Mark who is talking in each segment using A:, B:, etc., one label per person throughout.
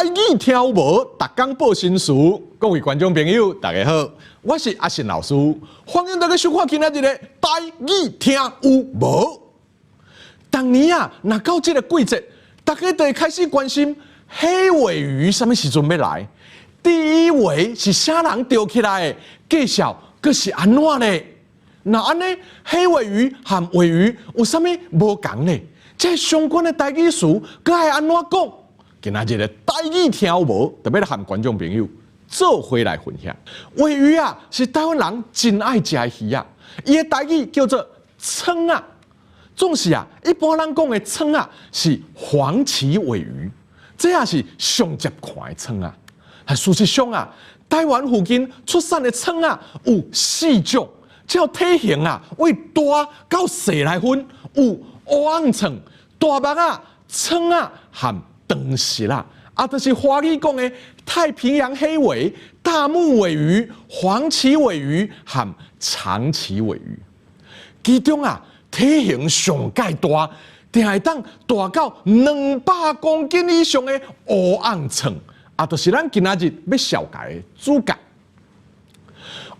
A: 台語聽有無？逐工報新詞，各位觀眾朋友，大家好，我是阿信老師，歡迎大家收看今仔日的台語聽有無？逐年啊，若到這个季節，大家就會開始關心黑鮪魚啥物時陣欲來？第一尾是啥人釣起來的？介紹閣是按怎咧？若按呢，黑鮪魚和鮪魚有啥物無仝咧？這相關的台語詞，閣愛按怎講？今仔日的台語聽有無？特別來和觀眾朋友做伙來分享。鮪魚啊，是台灣人真愛食的魚仔，伊的台語叫做鯧仔。總是啊，一般人講的鯧仔是黃鰭鮪魚，這也是上捷看的鯧仔。但事實上啊，台灣附近出產的鯧仔有四種，照體型啊，為大到細來分，有烏甕鯧、大目仔、鯧仔和長舌仔，啊，就是華語講的太平洋黑鮪、大目鮪魚、黃鰭鮪魚和長鰭鮪魚。其中啊，體型上蓋大，定會當大到200公斤以上的烏甕鯧，啊，就是咱今仔日欲紹介的主角。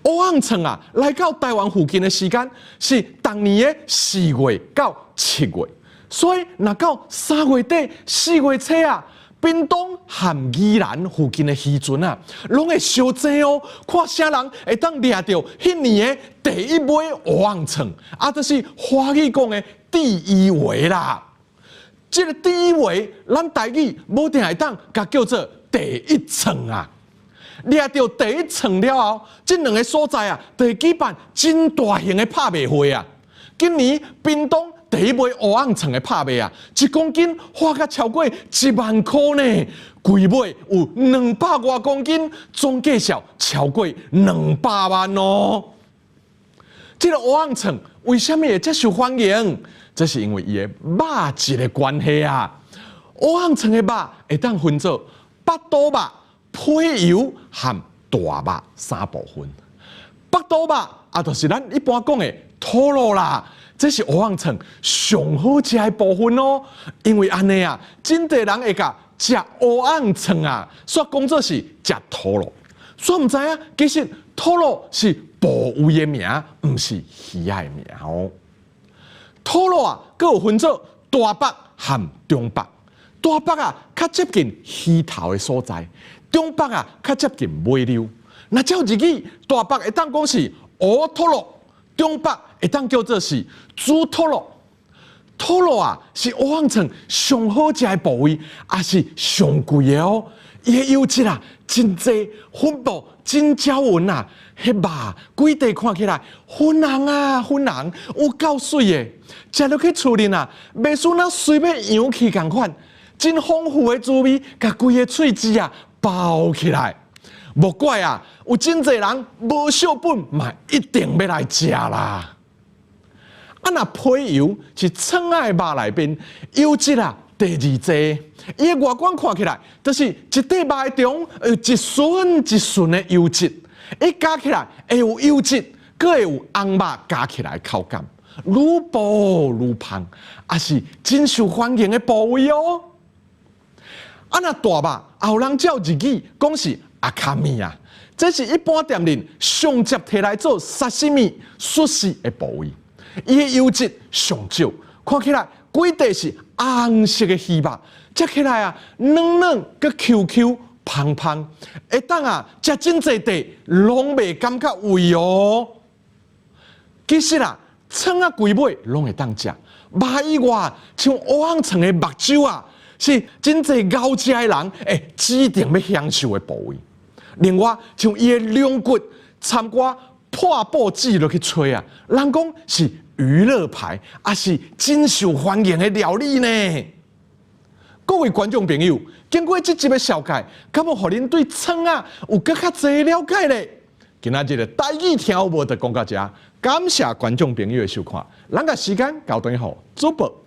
A: 烏甕鯧啊，來到台灣附近的時間是逐年的4月到7月，所以若到3月底4月初啊，屏東和宜蘭附近的漁船啊，攏會相爭哦，看啥人會當掠著彼年的第一尾烏甕鯧，啊，就是華語講的第一尾啦。這个第一尾，咱台語無定會當共叫做第一鯧啊。掠著第一鯧了後，這兩个所在啊，就會舉辦真大型的拍賣會啊。今年屏東第一尾烏甕鯧的拍賣啊，1公斤花甲超過1萬箍呢，規尾有200外公斤，總價數超過200萬哦。這个烏甕鯧為啥物會遮受歡迎？這是因為伊的肉質的關係啊。烏甕鯧的肉會當分做腹肚肉、皮油和大肉三部分。腹肚肉啊，就是咱一般講的トロ啦。這是烏甕鯧上好食的部分哦，因為按呢啊，真濟人會共食烏甕鯧啊，煞講做是食トロ。煞毋知影，其實トロ是部位的名，毋是魚仔的名哦。トロ啊，閣有分做大腹和中腹。大腹啊，較接近魚頭的所在；中腹啊，較接近尾溜。若照日語，大腹會當講是大トロ，中腹會當叫做是中トロ。トロ啊，是烏甕鯧上好食的部位，也是上貴的哦。伊的油脂啊，真濟，分布真攪勻啊。彼肉規塊看起來粉紅啊粉紅，有夠媠的。食落去喙裡啊，袂輸若隨欲揚去仝款，真豐富的滋味，共規个喙舌啊包起來。莫怪啊，有真濟人無惜本嘛，一定欲來食啦。啊，若皮油是鯧仔的肉內面油脂啊第二濟，伊的外觀看起來，就是一塊肉中有一吋一吋的油脂，伊咬起來會有油脂，閣會有紅肉咬起來的口感，愈薄愈芳，也是真受歡迎的部位哦。啊，若大肉，也有人照日語講是赤身啊，這是一般店裡上捷提來做沙西米、壽司的部位。伊的油脂上少，看起來規塊是紅色的魚肉，食起來啊軟軟閣 Q Q 芳芳，會當啊食真濟塊，攏袂感覺餓哦。其實啊，鯧仔規尾攏會當食，肉以外，像烏甕鯧的目睭啊，是真濟𠢕食的人會指定欲享受的部位。另外，像伊的龍骨，摻寡破布子落去炊啊，人講是娛樂牌，也是真受歡迎的料理呢。各位觀眾朋友，經過這集的紹介，敢有予恁對鯧仔有閣較濟了解咧？今仔日的台語聽有無就講到遮，感謝觀眾朋友的收看，咱共時間交轉予主播。